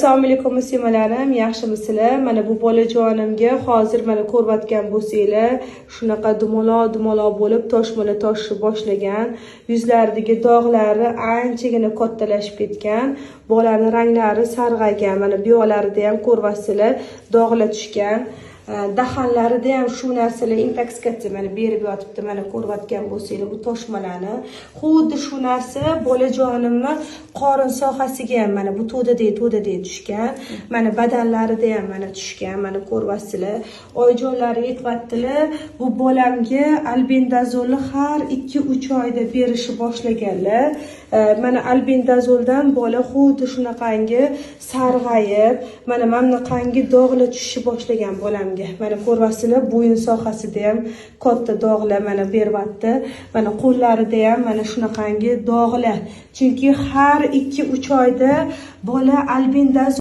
Assalomu alaykum, muslimalarim, yaxshimisizlar? Mana bu bolajonimga hozir, mana, ko'rayotgan bo'lsanglar, shunaqa dumaloq dumaloq bo'lib toshmalar toshishni boshlagan. Yuzlaridagi dog'lari anchagina kattalashib ketgan. Bolani ranglari sarg'aygan. Mana bu yoqlarida ham ko'ryapsizlar, dog'lar tushgan. Dahanlarida ham shu narsalar, intoksikatsiya mana berib yotibdi. Mana ko'rayotgan bo'lsanglar bu toshmalarni. Xuddi shu narsa bolajonimni qorin sohasiga ham, mana bu to'dadek to'dadek tushgan. Mana badanlarida ham mana tushgan, mana ko'ryapsizlar. Oyijonlari aytyaptilar, bu bolamga albendazolni har 2-3 oyda berishni boshlaganlar. Mana albendazoldan bola xuddi shunaqangi sarg'ayib, mana bunaqangi dog'lar tushishni boshlagan bolamga. Mana ko'ryapsizlar, bo'yin sohasida ham katta dog'lar mana beryapti. Mana qo'llarida ham mana shunaqangi dog'lar. Chunki har 2-3 oyda bola albendazol